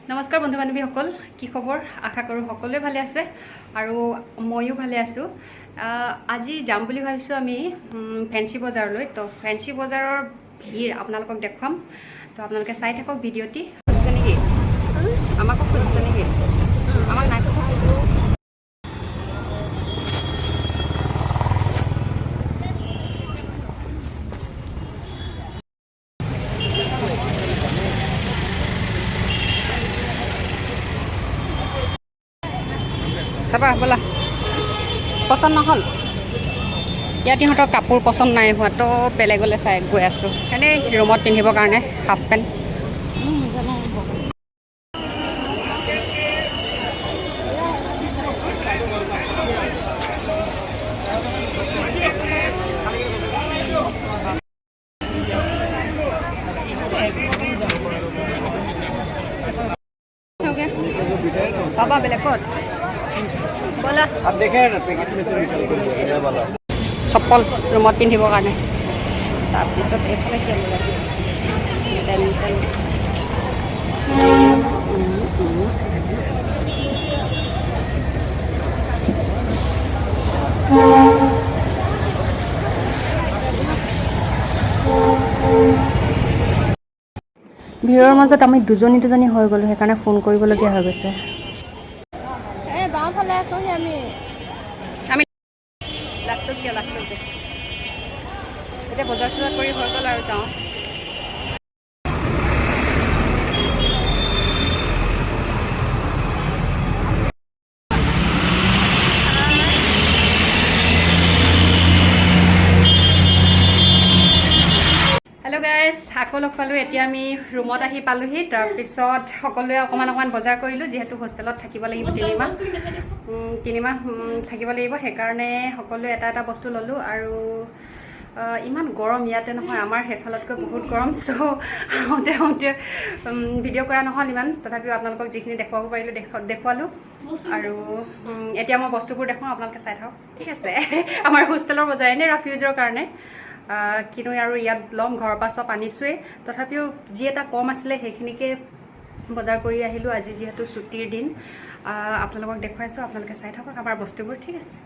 নমস্কাৰ বন্ধু বান্ধৱীসকল, কি খবৰ? আশা কৰোঁ সকলোৱে ভালে আছে আৰু ময়ো ভালে আছোঁ। আজি যাম বুলি ভাবিছোঁ আমি ফেঞ্চি বজাৰলৈ। তো ফেঞ্চি বজাৰৰ ভিৰ আপোনালোকক দেখুৱাম। তো আপোনালোকে চাই থাকক ভিডিঅ'টি। খুজিছে নেকি আমাকো? খুজিছে নেকি আমাক? নাই খোজা। চাবা ব'লা। পচন্দ নহ'ল ইয়াত। ইহঁতৰ কাপোৰ পচন্দ নাই হোৱা, তো বেলেগলৈ চাই গৈ আছোঁ। এনেই ৰুমত পিন্ধিবৰ কাৰণে হাফ পেণ্ট। পাবা বেলেগত, ব'লা। आप देखे हैं ना, पैकेट में से निकल के ये वाला। চপ্পল ৰুমত পিন্ধিবৰ কাৰণে। তাৰপিছত এইফালে কি আনিলে? ডেণ্টেল। ভিৰৰ মাজত আমি দুজনী দুজনী হৈ গ'লোঁ, সেইকাৰণে ফোন কৰিবলগীয়া হৈ গৈছে। এই বাওঁফালে আছোহি আমি। আমি লাখটোক দিয়া, লাখটোক দে। এতিয়া বজাৰ চজাৰ কৰি হৈ গ'ল আৰু যাওঁ। হেল্ল' গাইজ, আকৌ লগ পালোঁ। এতিয়া আমি ৰুমত আহি পালোহি। তাৰপিছত সকলোৱে অকণমান অকণমান বজাৰ কৰিলোঁ, যিহেতু হোষ্টেলত থাকিব লাগিব 3 মাহ। 3 মাহ থাকিব লাগিব, সেইকাৰণে সকলোৱে এটা এটা বস্তু ল'লোঁ। আৰু ইমান গৰম ইয়াতে নহয়, আমাৰ সেইফালতকৈ বহুত গৰম। চ' আহোঁতে আহোঁতে ভিডিঅ' কৰা নহ'ল ইমান। তথাপিও আপোনালোকক যিখিনি দেখুৱাব পাৰিলোঁ দেখুৱালোঁ। আৰু এতিয়া মই বস্তুবোৰ দেখুৱাওঁ, আপোনালোকে চাই থাকক, ঠিক আছে? আমাৰ হোষ্টেলৰ বজাৰ, এনেই ৰাফ ইউজৰ কাৰণে। কিনো আৰু ইয়াত ল'ম, ঘৰৰ পৰা চব আনিছোৱেই। তথাপিও যি এটা কম আছিলে, সেইখিনিকে বজাৰ কৰি আহিলোঁ। আজি যিহেতু ছুটীৰ দিন, আপোনালোকক দেখুৱাইছোঁ, আপোনালোকে চাই থাকক আমাৰ বস্তুবোৰ, ঠিক আছে?